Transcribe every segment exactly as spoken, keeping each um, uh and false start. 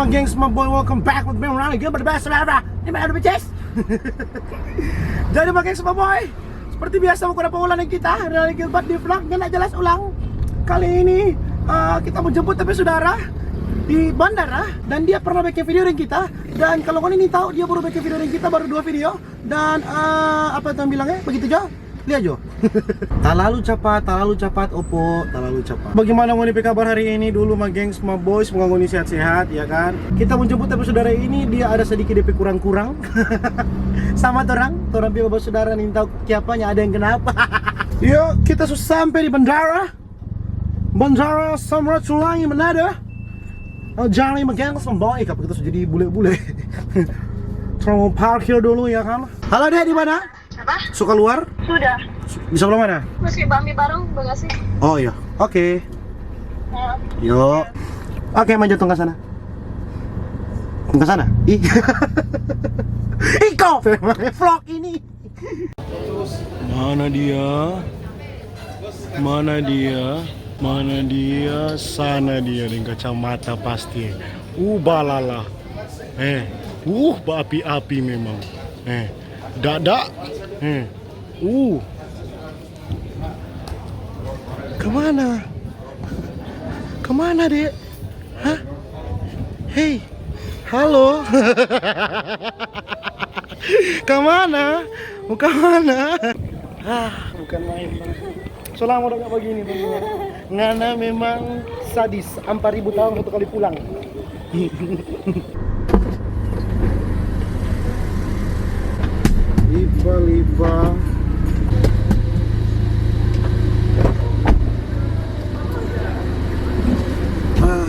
Gengs, my boy, welcome back with me, Ryan. Gilbert, the best, blah, blah. Ini ada, bitches. Jadi, my gengs, my boy, seperti biasa, aku dapa ulang deng kita, Ryan Gilbert di vlog, nggak jelas ulang. Kali ini, eh, kita mau jemput tapi saudara di bandara, dan dia pernah bikin video deng kita. Dan kalau kalian ini tahu, dia baru bikin video deng kita, baru dua video. Dan, eh, apa yang bilangnya? Begitu jo. Lia jo. Talalu capat, talalu capat, opo, talalu capat. Bagaimana ngoni pe kabar hari ini dulu, my gengs, my boys? Semoga ngoni sehat-sehat, ya kan? Kita mau jemput tapi saudara ini, dia ada sedikit depe kurang-kurang. Sama torang, torang pi bawa saudara nih, tahu kiapanya ada yang kenapa. Yo, kita su sampe di bandara. Bandara Samratulangi Manado. Oh, jangan, my gengs, my boy, apa kita su jadi bule-bule. Torang mau parkir dulu, ya kan? Halo, Dek, di mana? Apa? Su kaluar? Sudah. Di sebelah mana? Masih bami bareng bagasi. Oh iya. Oke. Ya. Yo. Oke, maju tong ka sana. Tong ka sana. Ih. Iko, vlog ini. Mana dia? Mana dia? Mana dia? Sana dia deng kacamata pasti. Uh, balala. Eh, uh, baapi-api memang. Eh, dada. Eh, uh. Kemana? Kemana, Dek? Hah? Hei, halo. Kemana? Mau kemana? Ah, bukan main, Bang. So lama udah nggak begini, Bang. Ngana memang sadis, ampa ribu tahun satu kali pulang. Lipa, lipa. Ah.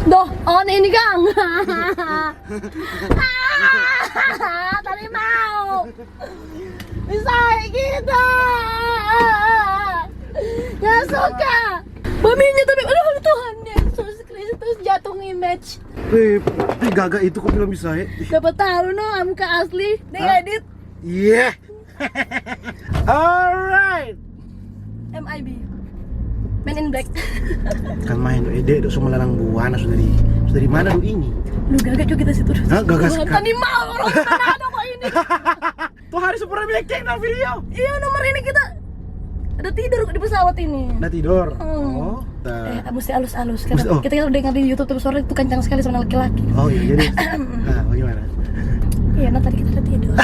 Doh, on ini, Kang. Tadi mau. Bisa kita. Gak suka. Maminya tapi, aduh, Tuhan Yesus Kristus, jatuh image. Eh, eh, gaga itu kok bilang bisa, eh. Siapa tahu no, muka asli, dia edit. Iya. Alright. M I B. Men in Black. Kan main, eh, Dek, dok, semua lalang buana, sudah di, sudah di mana, dok, ini? Lu gaga juga kita situ. Hah, gaga Tuhan, sekali. Tadi mau orang mana ada kok ini. Tuh hari super bikin video. Iya, nomor ini kita ada tidur kok di pesawat ini. Ada tidur? Hmm. Oh, eh, mesti alus-alus. Mesti, oh. Kita, kita dengar di YouTube tapi suara itu kencang sekali sama laki-laki. Oh iya, jadi. Nah, bagaimana? Iya, nah tadi kita ada tidur.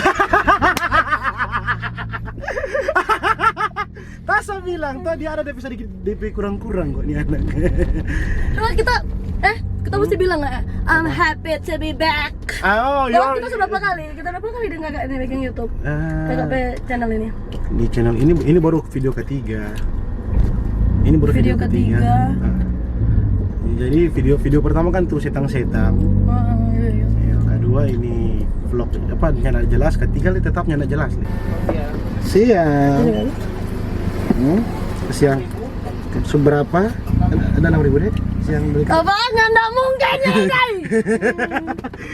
Tasa bilang tuh dia ada depe sedikit depe kurang-kurang kok nih anak. Coba kita, eh, kita mesti bilang nggak? I'm happy to be back. Oh, iya. Kita sudah berapa kali? Kita berapa kali dengar gak ini bikin YouTube? Ah. Kakak pe channel ini. Di channel ini, ini baru video ketiga. Ini baru video ketiga. Ah. Jadi video-video pertama kan tuh setang-setang. Oh, iya, iya. Yang kedua ini vlog apa, nyanda jelas, ketiga li tetap nyanda jelas li. Siang. Iya. Hmm? Siang. Seberapa? Ada enam ribu deh. Siang beli. Apa? Nyanda mungkin ini, guys.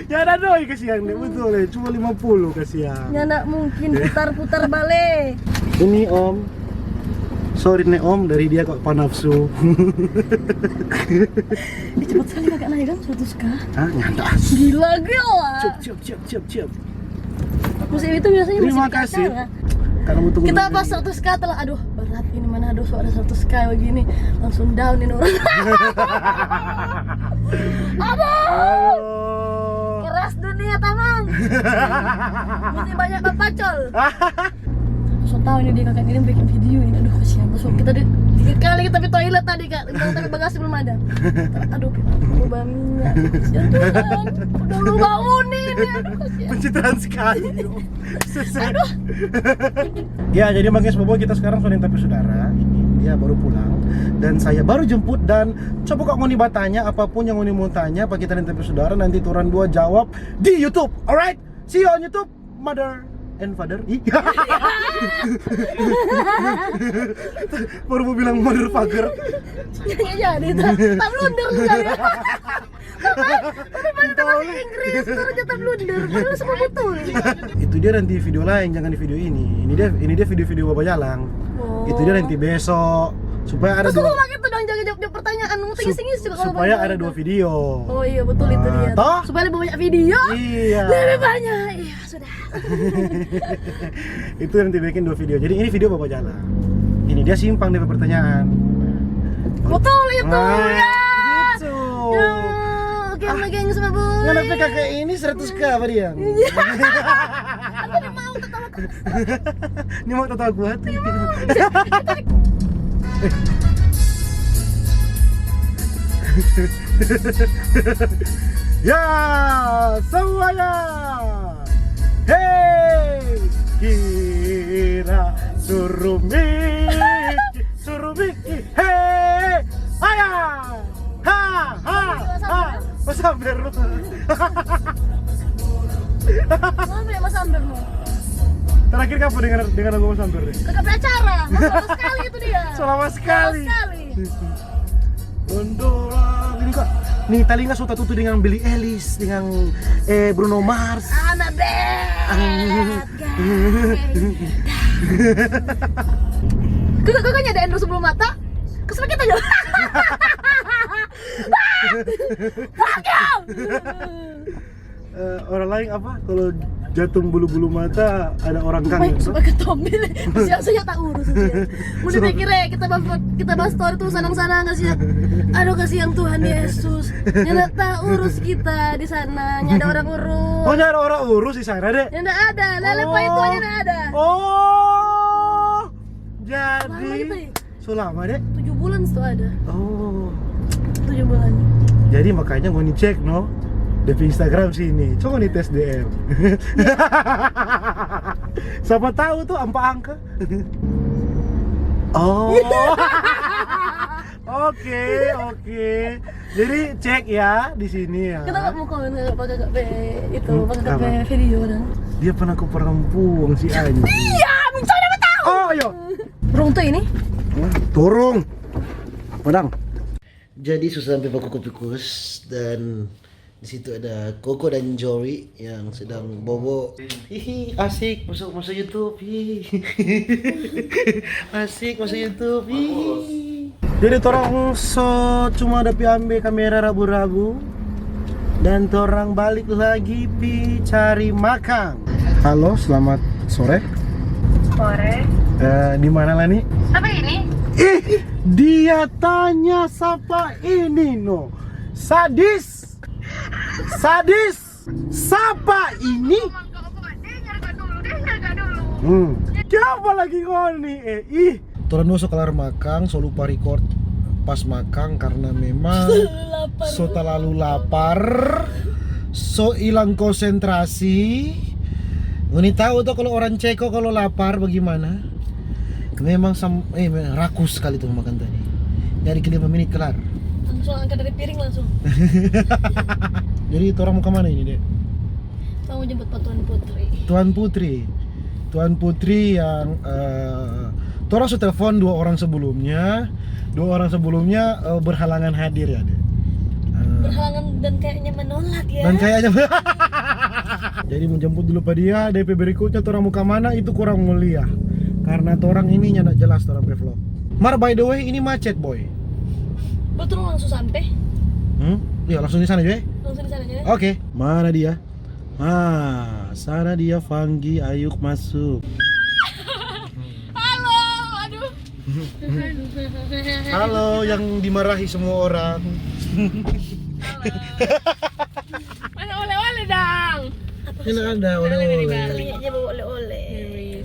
Nyanda doi kasiang deh, betul ya. Cuma lima puluh kasiang. Nyanda mungkin putar-putar bale. Ini Om. Sorry nih Om, dari dia kok panafsu. Ih, cepat sekali kakak naik kan seratus K. Hah, nyanda. Gila, gila. Cep, cep, cep, cep, cep. Musim itu biasanya musim. Terima kasih. Karena butuh. Kita pas seratus K telah, aduh, berat ini, mana ada so ada seratus K begini, langsung down ini orang. Aduh. Aduh. Keras dunia, tamang. Masih banyak bapacol. So tahu ini dia kakak ini bikin video ini, aduh kasihan. Terus kita di, tiga kali kita di toilet tadi, Kak. Bilang tapi bagasi belum ada. Aduh, lupa minyak. Kasihan Tuhan. Udah lupa uni ini, aduh kasihan. Pencitraan sekali. Aduh. Ya, jadi makanya sepupu kita sekarang sudah tapi saudara ini dia baru pulang dan saya baru jemput dan coba kok ngoni batanya apapun yang ngoni mau tanya apa kita nanti saudara nanti turun dua jawab di YouTube. Alright, see you on YouTube, mother and father. Ih. Baru mau bilang motherfucker. Iya, iya, itu. Tak blunder juga ya. Tapi banyak bahasa Inggris, terus kita blunder. Padahal semua betul. Itu dia nanti video lain, jangan di video ini. Ini dia, ini dia video-video Baba Jalang. Oh. Itu dia nanti besok. Supaya ada dua, gitu dong, jangan jawab, jawab pertanyaan. Mau tanya sup-, sini juga kalau supaya ada dua video. Oh iya, betul itu dia. Toh? Supaya lebih banyak video. Iya. Lebih banyak. Iya, sudah. Itu nanti bikin dua video. Jadi ini video bawa jalan. Ini dia simpang dari pertanyaan. Betul itu, nah, ya. Gitu. Ya, oke, ah, sama geng, sama boy. Ngana P K K ini seratus K apa dia? Iya. Aku mau ketawa. Ini mau tahu aku hati. Ya, semuanya. Hei, kira suruh miki, suruh miki. Hei, ayah. Ha, ha, ha. Masamber lu. Kenapa ya masamber lu? Terakhir kapan dengar, dengar lagu masamber nih? Kagak beracara. Lama sekali itu dia. Selama sekali. Selama sekali. Bondola, gini kok. Nih, talinga so tatutu dengan Billie Eilish, dengan, eh, Bruno Mars. I'm a bad guy. Kagak, kagak ada Andrew sebelum mata. Kesel kita aja. Fuck you! Eh, orang lain apa? Kalau jatung bulu-bulu mata, ada orang kangen, toh? Supaya ketombe. Siang saja tak urus dia. Mau dipikir ya, kita bahas, kita bahas story tuh sanang-sanang, kasihan. Aduh, kasihan Tuhan Yesus. Nyanda tak urus kita di sana. Nyanda orang urus. Oh, nyanda orang urus di sana, deh? Nyanda ada. Lele, oh, itu aja nyanda ada. Oh. Jadi, lama itu ya? So lama, deh? Tujuh bulan situ ada. Oh. Tujuh bulan. Jadi makanya ngoni cek, no? Depe Instagram sini. Coba ngoni tes D M. Siapa tahu tuh ampa angka. Oh. Oke, oke. Jadi cek ya di sini ya. Kita nggak mau komen, nggak pakai, nggak pakai itu, hmm, pakai, apa? Pakai video dong. Dia pernah ke perempuan si anjing. Iya, mencari apa tahu? Oh, iya. Rung tuh ini? Hmm, turung. Pedang. Jadi, so sampe bakukus-kukus dan di situ ada Koko dan Jory yang sedang bobo. Hihi, asik masuk, masuk YouTube. Hihi. Asik masuk YouTube. Hihi. Jadi torang so cuma ada pi ambe kamera rabu-rabu dan torang balik lagi pi cari makang. Halo, selamat sore. Sore. Eh, di mana, Lani? Sapa ini? Ih, dia tanya sapa ini, no. Sadis. Sadis. Sapa ini? Dengar gak dulu, dengar gak dulu. Hmm. Siapa lagi ngoni? Eh, ih. Torang dua so kalar makang, so lupa record pas makang karena memang so talalu lapar, so ilang konsentrasi. Ngoni tau to, kalo orang Ceko kalo lapar bagimana? Memang sam-, eh, me-, rakus skali tu makan tadi. Jadi lima menit kelar. Langsung angka dari piring langsung. Jadi, torang mo kamana ini, Dek? Mau jemput pa Tuan Putri. Tuan Putri. Tuan Putri yang, eh, torang so telfon dua orang sebelumnya. Dua orang sebelumnya, eh, berhalangan hadir ya, Dek? Eh, berhalangan dan kayaknya menolak ya. Dan kayaknya jadi mo jemput dulu pa dia, depe berikutnya torang mo kamana itu kurang mulia. Karena torang ini nyanda jelas torang pe vlog. Mar, by the way, ini macet, boy. Betul langsung sampe? Hmm? Iya, langsung di sana aja, eh? Langsung di sana aja, eh? Oke. Mana dia? Ah, sana dia, Fanggi, ayo masuk. Halo, aduh. Halo, yang dimarahi semua orang. Halo. Mana oleh-oleh, dang? Ini ada oleh-oleh. Kayaknya bawa oleh-oleh.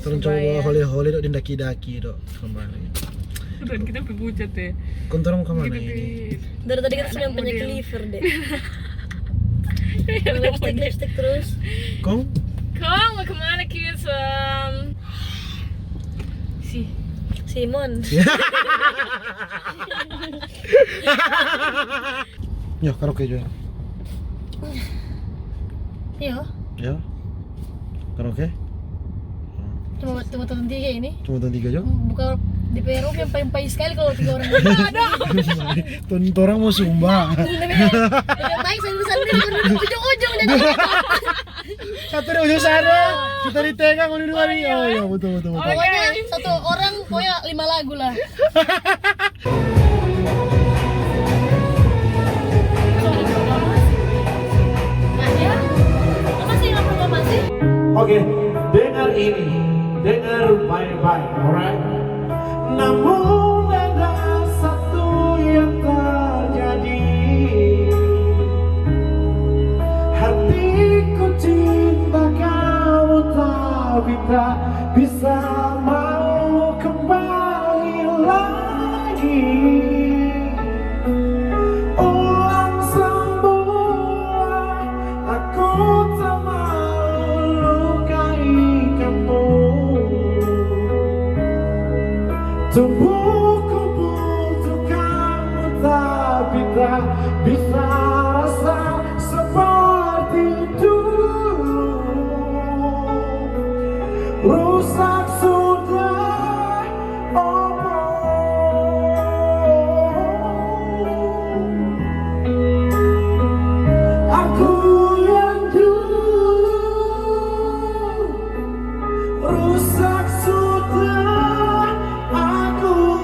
Torang coba bawa oleh-oleh dok, deng daki-daki dok kemarin. Dan kita sampai pucat ya. Kong torang mo kamana ini? Dari tadi kita sudah punya cleaver deh. Lipstick, lipstick terus. Kong? Kong, mau kemana, kids? Um, si Simon. Ya, karaoke juga. Iya. Ya. Karaoke? Cuma, cuma tahun tiga ini. Cuma tahun tiga juga? Bukan di Peru yang paling pahit sekali kalau tiga orang. Ada. Ton-, torang mo sumba. Lebih, lebih pahit sendiri-sendiri, ujung-ujung jadi. Satu di ujung sana, kita di tengah, ngoni dua nih. Oh iya, betul, betul, betul. Pokoknya satu orang, pokoknya lima lagu lah. Oke, dengar ini, dengar baik-baik, alright? Namun ada satu yang terjadi. Hatiku cinta kamu, tapi tak bisa mau kembali lagi. Ulang semua, aku tak mau lukai kamu. Tubuhku butuh kamu, tapi tak bisa rasa seperti dulu. Rusak sudah, oh, oh. Aku yang dulu rusak sudah aku.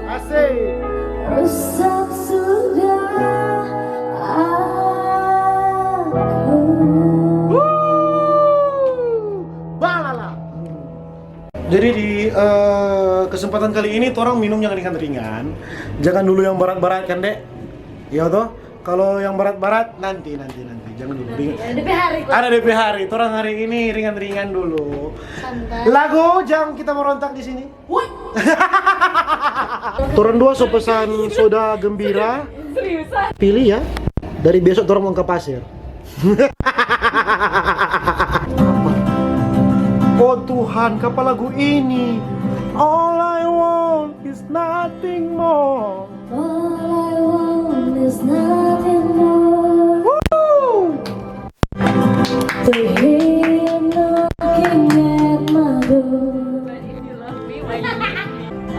Asik. Rusak sudah aku. Balala. Jadi di, eh, kesempatan kali ini, torang minum yang ringan-ringan. Jangan dulu yang berat-berat kan, Dek? Iya toh? Kalau yang berat-berat, nanti, nanti, nanti. Jangan dulu. Ring- Ada D P hari kok. Ada D P hari. Torang hari ini ringan-ringan dulu. Santai. Lagu Jang Kita Merontak di sini. Woi. Torang dua so pesan soda gembira. Seriusan? Pilih ya. Dari besok torang mau ke pasir. Oh Tuhan, kapa lagu ini? All I want is nothing more. All I want is nothing more. Woo! To hear you knocking at my door.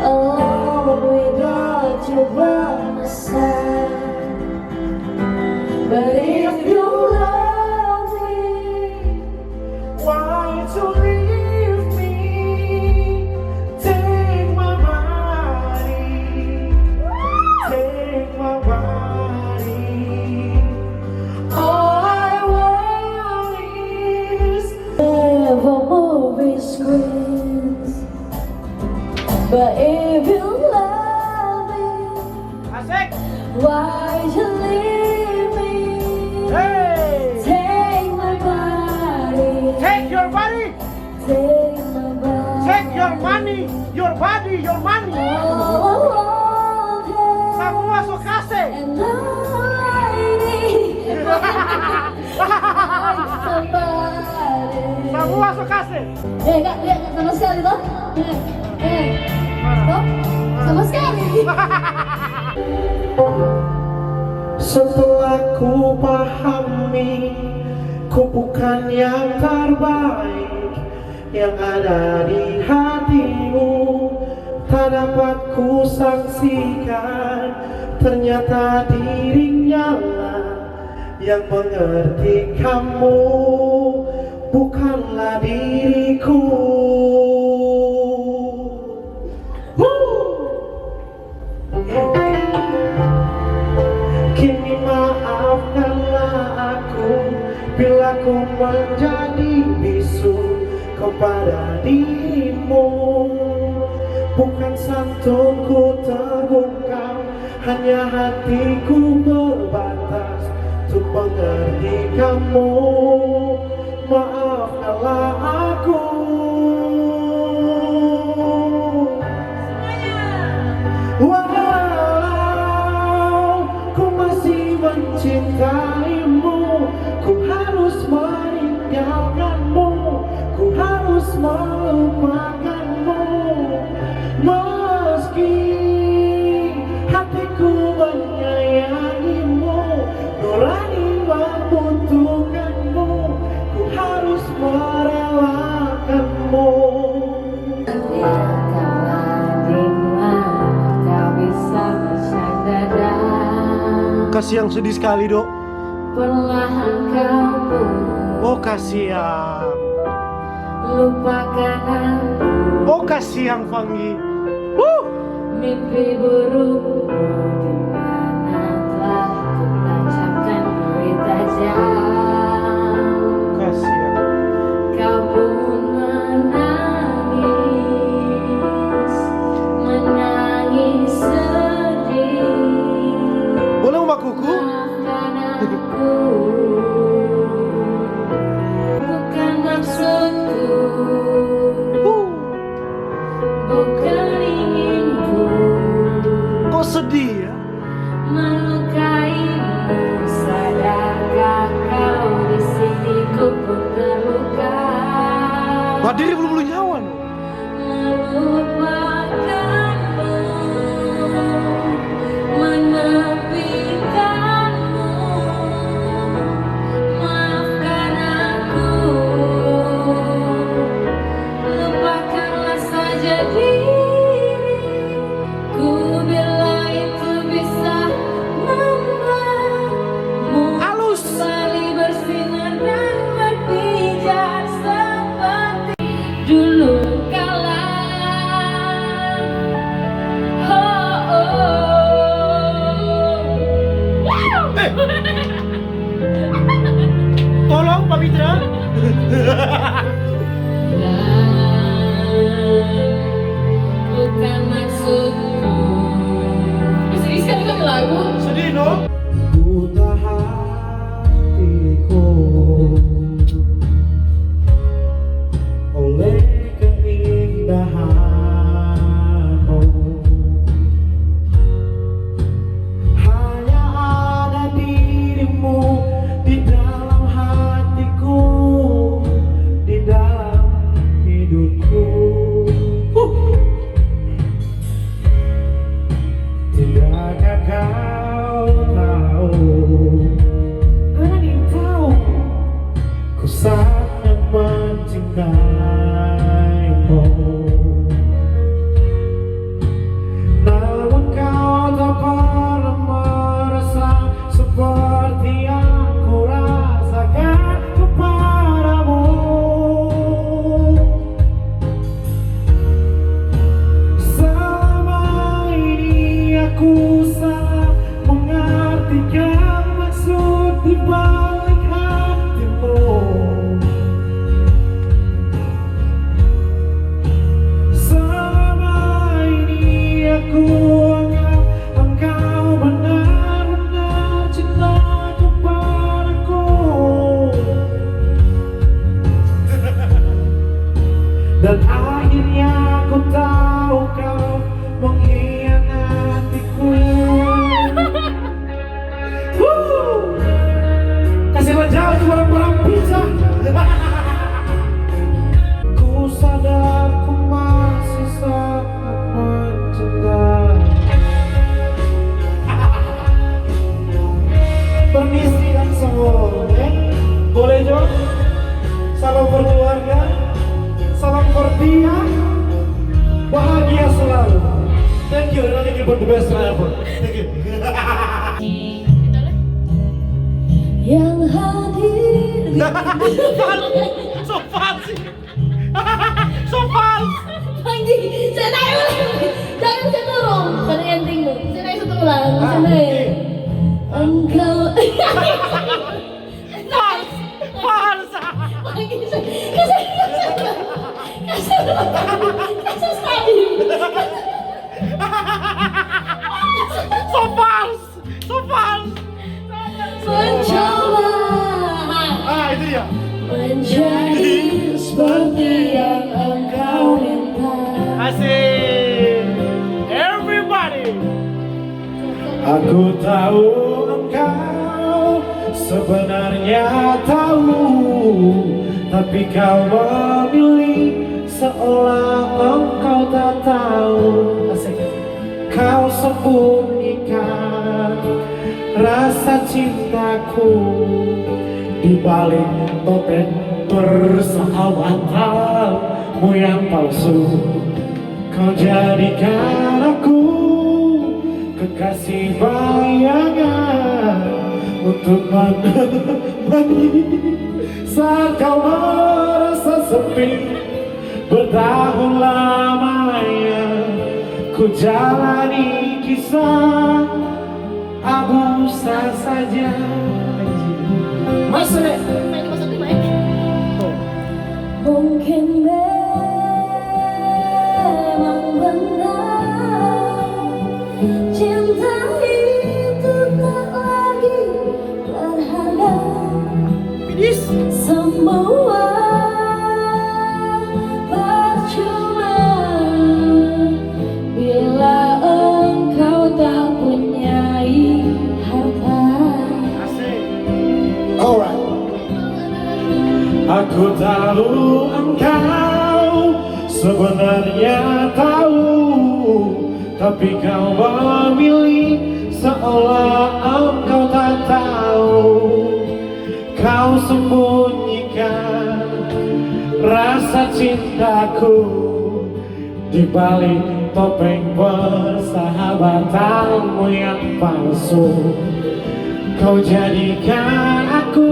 Oh, without you by my side. But if you love me, why to leave me? Take my body, take my body. All I want is never movie screens. But if you love me, Asik. Why you leave me? Hey. Take my body. Take your body. Take my body. Take your money, your body, your money. Oh, oh, oh, oh. Samua so kase. And all I need is somebody. Samua so kase. Eh, kak, lihat sama sekali toh. Eh, eh. Toh? Sama sekali. Setelah ku pahami, ku bukan yang terbaik yang ada di hatimu, tak dapat ku saksikan, ternyata dirinya lah yang mengerti kamu, bukanlah diriku. Woo! Kini maafkanlah aku bila ku menjadi bisu kepada dirimu. Bukan santunku terbungkam, hanya hatiku berbatas untuk mengerti kamu. Maafkanlah aku. Walau ku masih mencintaimu, ku harus meninggalkanmu, ku harus melupakanmu. Meski hatiku menyayangimu, nurani membutuhkanmu, ku harus merelakanmu. Biarkanlah di mata bisa bercanda dan Yang sedih sekali, Dok. Perlahan kau pun. Oh, kasiang. Lupakan aku. Oh, kasiang, Panggi. Huh. Mimpi buruk di mana telah kutancapkan duri tajam. Kasiang. Kau pun menangis, menangis sedih. Boleh, Uma Kuku? Maafkan aku, bukan maksudku. Huh. Bukan inginku. Kok sedih ya? Melukaimu, sadarkah kau di sini ku pun terluka. Badiri bulu-bulu nyawa, no. Melupakanmu, menepikanmu, maafkan aku. Lupakanlah saja diriku, bila itu bisa membuatmu kembali bersinar dan berpijar seperti dulu kala. Oh, oh. Eh. Tolong, Pak Mitra. Bukan maksudku. Sedih sekali kan lagu? Sedih, no? Buta hatiku oleh keindahanmu. Hanya ada dirimu di dalam hatiku, di dalam hidupku. Tidakkah kau tahu? Nani tahu? Ku sangat mencintaimu. Namun kau tak pernah merasa seperti yang ku rasakan kepadamu. Selama ini aku salah mengartikan maksud di balik hatimu. Selama ini aku anggap engkau benar-benar cinta kepadaku. Dan akhirnya ku tahu kau mengkhianatiku. Wuh. Kasih lejang tu barang-barang pizza. Ku sadar ku masih sangat mencinta. Permisi dan semua, eh? Boleh jo? Salam for keluarga, salam for dia, bahagia selalu. Thank you, and I think you put the best ever. Thank you. Yang hadir. So far sih. So far. Panji, saya naik ulang. Jangan saya turun. Saya naik satu ulang. Saya naik. Engkau. Fals, fals. Kasih, kasih, kasih stabil. So fals, so fals. Mencoba. Ah, itu dia. Menjadi seperti yang engkau minta. Asik. Everybody. Aku tahu engkau sebenarnya tahu, tapi kau memilih seolah engkau tak tahu. Asik. Kau sembunyikan rasa cintaku di balik topeng persahabatanmu yang palsu. Kau jadikan aku kekasih bayangan. Untuk menemani saat kau merasa sepi, bertahun lamanya ku jalani kisah abu saja. Masuk deh. Mungkin memang benar cinta itu tak lagi berharga. Semua percuma bila engkau tak punyai harta. Alright. Aku tahu engkau sebenarnya tahu, tapi kau memilih seolah engkau tak tahu. Kau sembunyikan rasa cintaku di balik topeng persahabatanmu yang palsu. Kau jadikan aku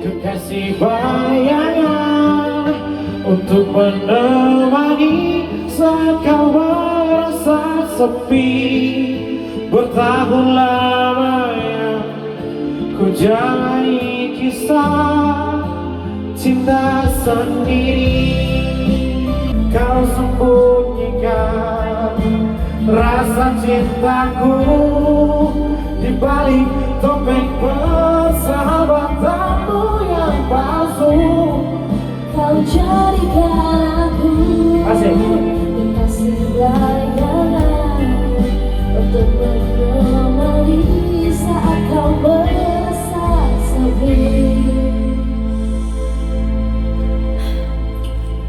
kekasih bayangan untuk menemani saat kau merasa sepi. Bertahun lamanya ku jalani kisah cinta sendiri. Kau sembunyikan rasa cintaku di balik topeng persahabatanmu yang palsu. Kau jadikan aku kekasih bayangan untuk menemani saat kau merasa sepi.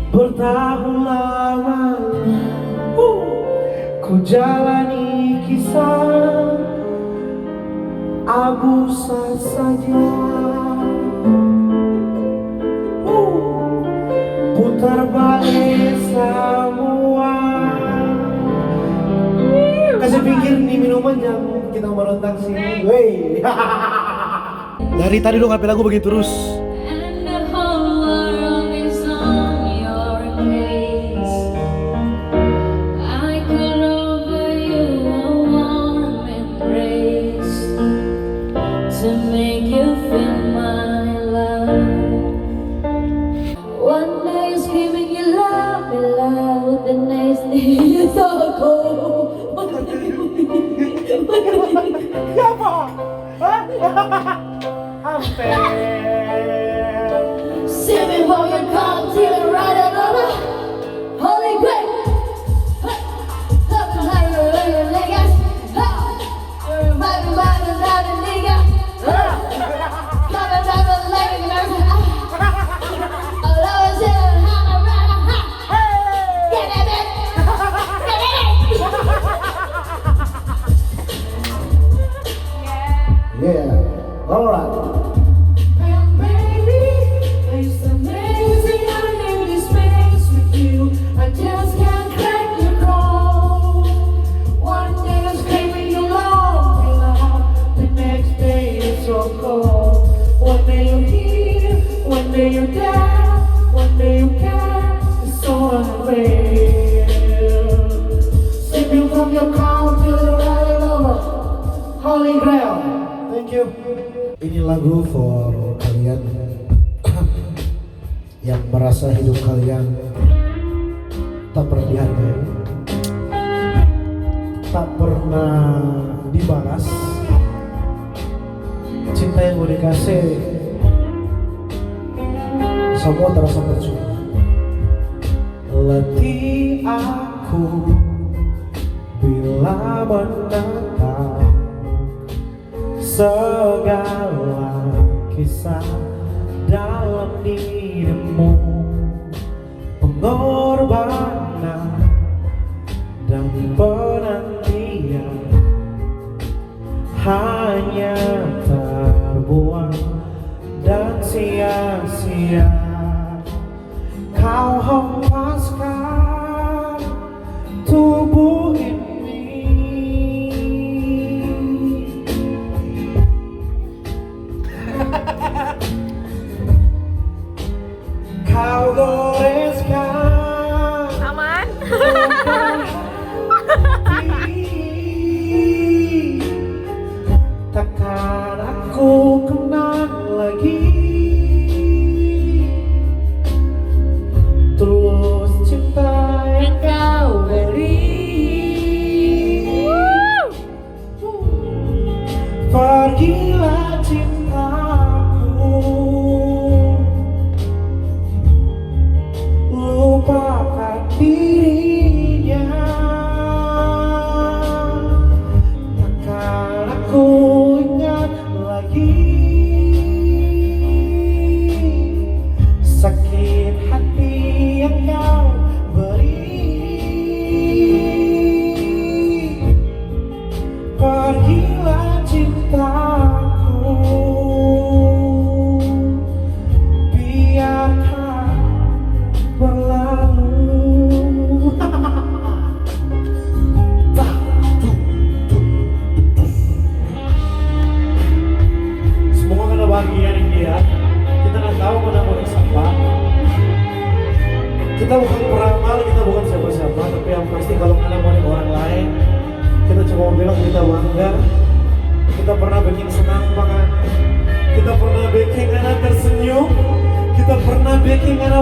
Bertahun lamanya ku jalani kisah abu saja. Putar bale samua. Kase pinggir ni minuman, jang kita marontak sini. Weh. Dari tadi dong, apa lagu begini terus? And the whole world is on your case. I could offer you a warm embrace to make you feel my love. One day you're screaming you love me, love, the next day you're so cold. Siapa? Hampir. Save me from your call till the right of the holy grail. Hey, come and have a little nigga. Ha! Revive me, revive me, revive me, nigga. Ha! Come and have a little nigga. All over here, ha, ha, ha, ha. Hey! Get that bitch. Get that bitch. Yeah. All right. And baby, it's amazing I'm in this space with you. I just can't let you go. One day you're screaming you love me, love. The next day you're so cold. One day you're here, one day you're there, one day you can't. It's so unreal. Save me from your call till the right of the holy grail. Thank you. Ini lagu for kalian yang merasa hidup kalian tak pernah dihargai, tak pernah dibalas. Cinta yang udah dikasih, semua terasa percuma. Letih aku bila menatap segala kisah dalam dirimu, pengorbanan dan penantian hanya terbuang dan sia-sia. Kau hempaskan tubuh ini.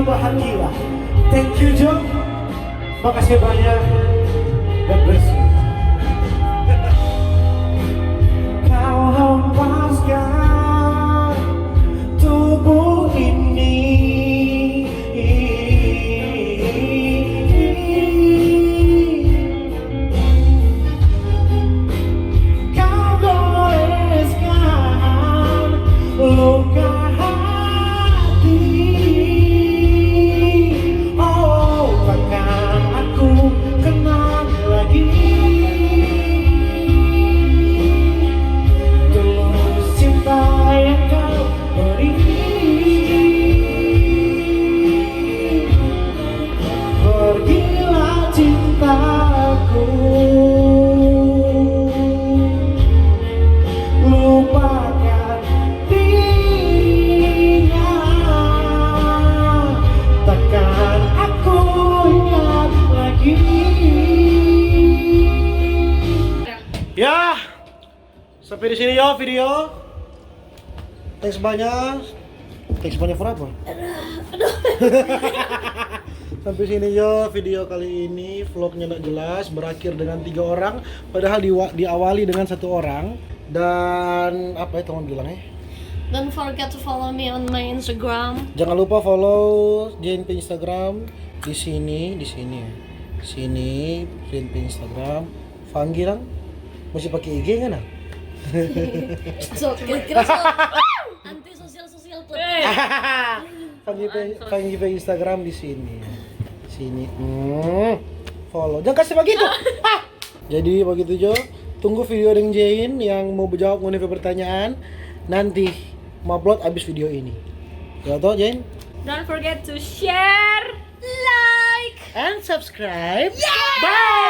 Bahagia. Thank you, Jo. Makasih banyak. God bless you. Kau hempaskan tubuh ini. Kau goreskan luka hati. Oh, takkan aku kenang lagi tulus cinta yang kau beri. Pergilah cintaku, lupakan dia. Takkan aku ingat lagi. Ya, sampai di sini yo video. Thanks banyak. Thanks banyak for apa? Sampai sini yo video kali ini, vlognya nggak jelas, berakhir dengan tiga orang, padahal diwa-, diawali dengan satu orang. Dan apa ya teman bilang ya? Don't forget to follow me on my Instagram. Jangan lupa follow Jane pe Instagram di sini, di sini. Sini, Jane pe Instagram. Fanggi lang. Masih pakai I G nggak, nah? So, kira-kira so. Anti sosial sosial tuh. Fanggi pe, Fanggi pe Instagram di sini. Sini. Hmm. Follow. Jangan kasih begitu. Ah! Jadi begitu jo. Tunggu video deng Jane yang mau jawab ngoni pe pertanyaan. Nanti mau upload abis video ini. Ya toh, Jane? Don't forget to share, like. And subscribe. Yeah! Bye.